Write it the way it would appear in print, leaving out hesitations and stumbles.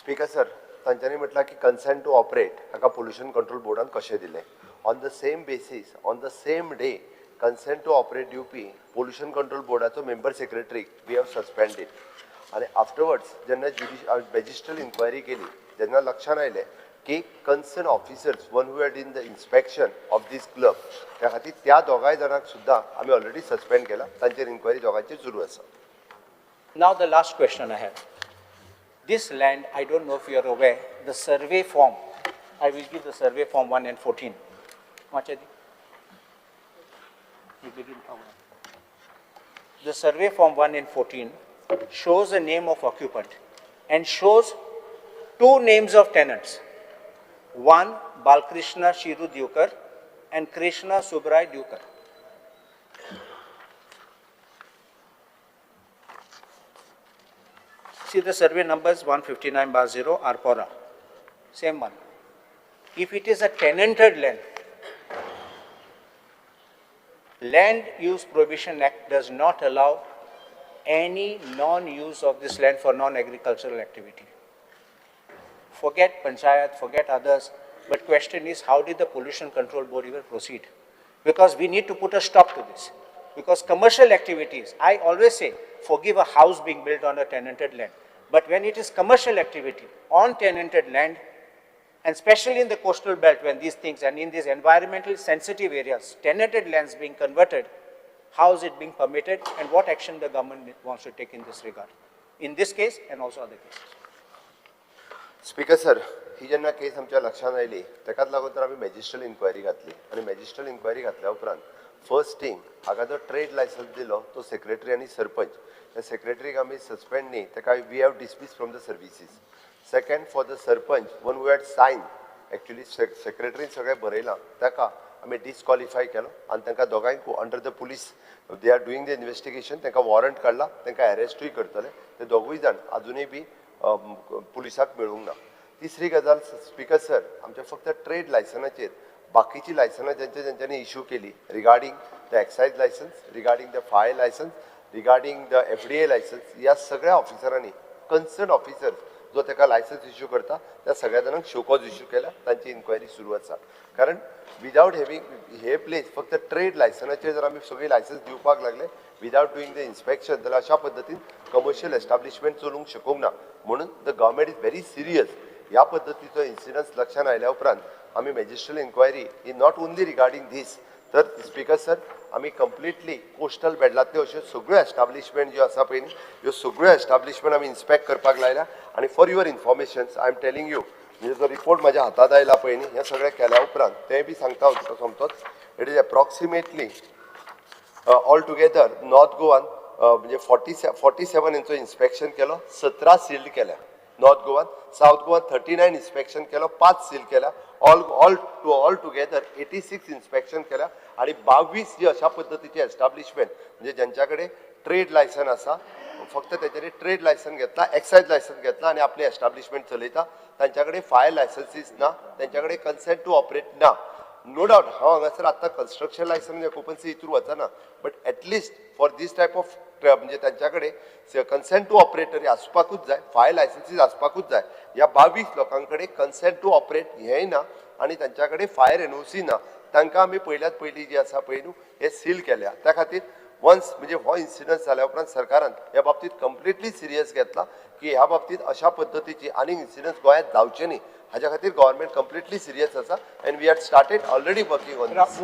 Speaker sir, तांच्यांनी म्हटलां की consent two operate हाका पोल्युशन कंट्रोल बोर्डान कशें दिलें. On the same basis, on the same day, consent to operate दिवपी पोल्युशन कंट्रोल बोर्डाचो member secretary we have suspended. आनी afterwards जेन्ना मॅजिस्ट्रियल इन्क्वायरी केली तेन्ना लक्षांत आयलें की concern officers one who had in the inspection of this club, त्या खातीर त्या दोगांय जाणांक सुद्दां आमी ऑलरेडी सस्पेंड केला. तांचेर इन्क्वायरी दोगांचेर सुरू आसा. Now the last question I have. This land, I don't know if you are aware, the survey form, I will give the survey form 1 and 14. The survey form 1 and 14 shows the name of occupant and shows two names of tenants. One, Balkrishna Shiru Divkar and Krishna Subrai Divkar. See the survey numbers 159/0 Arpora, same one. If it is a tenanted land, Land Use Prohibition Act does not allow any non-use of this land for non-agricultural activity. Forget panchayat, forget others, but question is, how did the Pollution Control Board even proceed? Because we need to put a stop to this. Because commercial activities, I always say, forgive a house being built on a tenanted land. But when it is commercial activity on tenanted land, and especially in the coastal belt when these things, and in these environmentally sensitive areas, tenanted lands being converted, how is it being permitted and what action the government wants to take in this regard? In this case and also other cases. Speaker sir, ही जेन्ना केस आमच्या लक्षांत आयली तेकाच लागून तर आमी magisterial enquiry घातली आनी मॅजिस्ट्रियल इन्क्वायरी घातल्या उपरांत फर्स्ट थिंग हाका जो ट्रेड लायसन्स दिलो तो सेक्रेटरी आनी सरपंच, त्या सेक्रेटरीक आमी सस्पेंड न्ही, ताका we have dismiss from the services. Second, for the sarpanch one who had sign, actually सेक्रेटरीन सगळें बरयलां, ताका आमी डिस्क्वॉलिफाय केलो आनी तांकां दोगांयकूय under the police they are doing the investigation, तांकां वॉरंट काडला, तांकां एरेस्टूय करतले. ते दोगूय जाण आजुनूय बी पुलिसाक मेळूंक ना. तिसरी गजाल स्पीकर सर, आमच्या फक्त ट्रेड लायसनाचेर बाकीची लायसनां जेंच्या जेंच्यांनी इशू केली regarding the excise licence, regarding the fire licence, regarding the FDA licence, ह्या सगळ्या ऑफिसरांनी कन्सर्न ऑफिसर जो ताका लायसन्स इशू करता त्या सगळ्या जाणांक शोकॉज इशू केला, तांची इन्क्वायरी सुरू आसा. कारण विदावट हॅवींग हे प्लेस फक्त ट्रेड लायसनाचेर जर आमी सगळीं लायसन्स दिवपाक लागले विदावट डुईंग the inspection जाल्यार अशा पद्दतीन कमर्शियल एस्टाब्लिशमेंट चलूंक शकूंक ना. म्हणून the government is very serious. ह्या पद्दतीचो इन्सिडन्स लक्षांत आयल्या उपरांत आमी magisterial inquiry he not only regarding these, तर स्पीकर सर आमी कंप्लिटली कोस्टल बेडलांतल्यो अश्यो सगळ्यो एस्टाब्लिशमेंट ज्यो आसा पळय न्ही, ह्यो सगळ्यो एस्टाब्लिशमेंट आमी इन्स्पेक्ट करपाक लायल्या. आनी for your information I am telling you, म्हणजे जो रिपोर्ट म्हाज्या हातांत आयला पळय न्ही, हें सगळें केल्या उपरांत तें बी सांगता हांव तुका सोमतोच. It is approximately all together north गोवान म्हणजे 47 हेंचो इन्स्पेक्शन केलो, 17 सील्ड केल्या north Goan, south Goan 39 inspection केलो, 5 सील केल्या, all all to all together 86 inspection केल्या आनी 22 जी अशा पद्दतीची एस्टाब्लिशमेंट म्हणजे ज्यांच्या कडेन ट्रेड लायसन आसा, फक्त तेंच्यांनी ट्रेड लायसन घेतला, एक्सायज लायसन घेतला आनी आपली एस्टाब्लिशमेंट चलयता, तांच्या कडेन फायर लायसन्सीस ना, तांच्या कडेन कन्सेंट टू ऑपरेट ना. नो डावट हांव हांगासर आतां कन्स्ट्रक्शन लायसन ऑक्युपन्सी हितूर वचना, but at least for this type of म्हणजे तांच्या कडेन कन्सेंट टू ऑपरेट तरी आसपाकूच जाय, फायर लायसन्सीस आसपाकूच जाय. ह्या 22 लोकां कडेन कन्सेंट टू ऑपरेट हेंय ना आनी तांच्या कडेन फायर एनओसी ना. तांकां आमी पयल्यात पयलीं जी आसा पळय न्हू हे सील केल्या. त्या खातीर वन्स म्हणजे हो इन्सिडंट जाल्या उपरांत सरकारान ह्या बाबतींत कंप्लिटली सिरियस घेतला की ह्या बाबतींत अशा पद्दतीची आनीक इन्सिडंट्स गोंयांत जावचे न्ही हाज्या खातीर गव्हर्मेंट कंप्लिटली सिरियस आसा and we had started already working on this.